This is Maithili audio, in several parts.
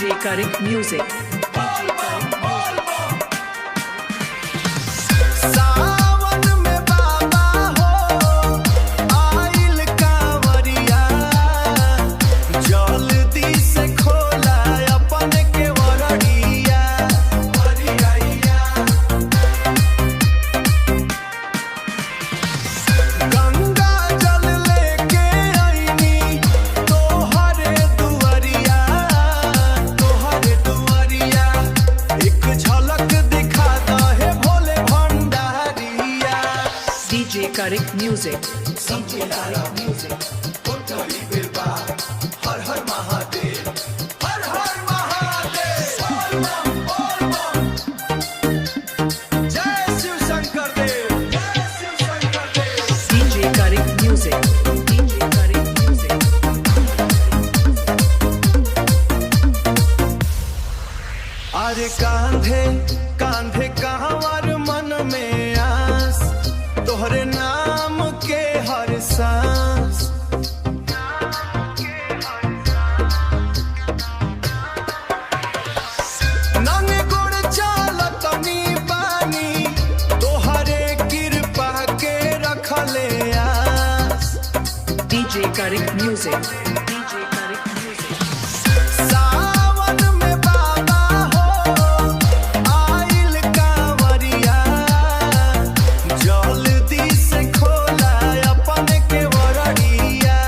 DJ Karik Music. सावन में बाबा हो आइल कांवरिया, जल्दी से खोला अपन के वरड़िया। गंगा जल लेके आईनी तोहरे दुआरिया, तोहरे दुआरिया। एक झलक दिखा दहे भोले Bhandaria. DJ Karik Music. DJ Karik Music. हर हर महादेव, हर हर महादेव। बोल बम, बोल बम। जय शिव शंकर देव, जय शिव शंकर देव। DJ Karik Music. DJ Karik Music. अरे कांधे कांधे कहवर मन में आस, तोहरे नाम के हर सांस। नंगे गोड़ चालतनी बानी, तोहरे कृपा के रखले आस। DJ Karik Music. DJ Karik Music. सावन में बाबा हो आइल कांवरिया, जल्दी से खोला अपन के वरड़िया।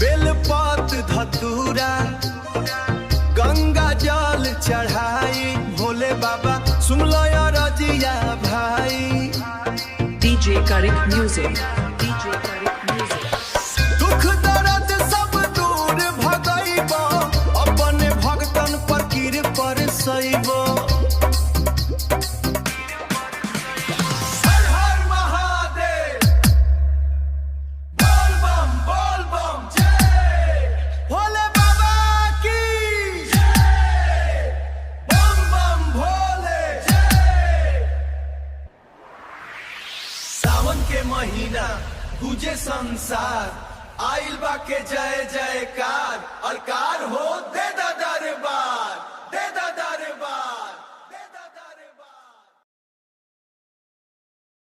बेलपात धतूरा गंगा जल चढ़ाई, भोले बाबा सुन लो रजिया भाई। DJ Karik Music. DJ Karik Music. दुख दर्द सब दूर भगैब, अपने भगतन पर कृपा सैब। हर हर महादेव, बोल बम बोल बम, जय भोले बाबा की जय, बम बम भोले जय। सावन के महीना गुजे संसार, आइल बा के जय जयकार और कार हो दे।